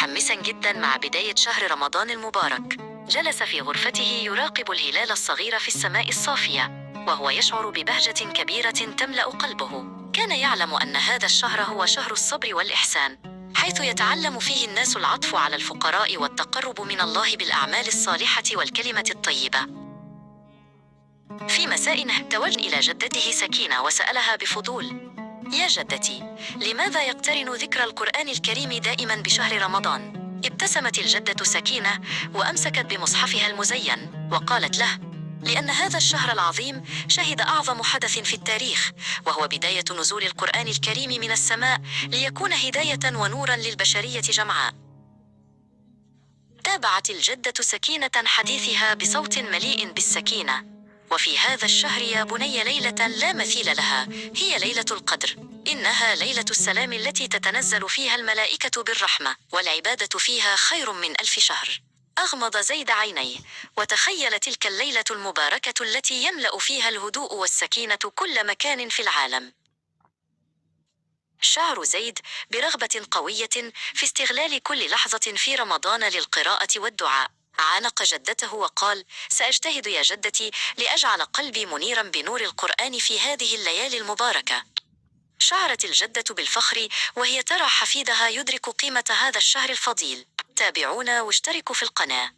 متحمسا جدا مع بداية شهر رمضان المبارك. جلس في غرفته يراقب الهلال الصغير في السماء الصافية، وهو يشعر ببهجة كبيرة تملأ قلبه. كان يعلم أن هذا الشهر هو شهر الصبر والإحسان، حيث يتعلم فيه الناس العطف على الفقراء والتقرب من الله بالأعمال الصالحة والكلمة الطيبة. في مساء توجه إلى جدته سكينة وسألها بفضول: يا جدتي، لماذا يقترن ذكر القرآن الكريم دائما بشهر رمضان؟ ابتسمت الجدة سكينة وأمسكت بمصحفها المزين وقالت له: لأن هذا الشهر العظيم شهد أعظم حدث في التاريخ، وهو بداية نزول القرآن الكريم من السماء ليكون هداية ونورا للبشرية جمعاء. تابعت الجدة سكينة حديثها بصوت مليء بالسكينة: وفي هذا الشهر يا بني ليلة لا مثيل لها، هي ليلة القدر، إنها ليلة السلام التي تتنزل فيها الملائكة بالرحمة، والعبادة فيها خير من 1000 شهر. أغمض زيد عينيه وتخيل تلك الليلة المباركة التي يملأ فيها الهدوء والسكينة كل مكان في العالم. شعر زيد برغبة قوية في استغلال كل لحظة في رمضان للقراءة والدعاء. عانق جدته وقال: سأجتهد يا جدتي لأجعل قلبي منيرا بنور القرآن في هذه الليالي المباركة. شعرت الجدة بالفخر وهي ترى حفيدها يدرك قيمة هذا الشهر الفضيل. تابعونا واشتركوا في القناة.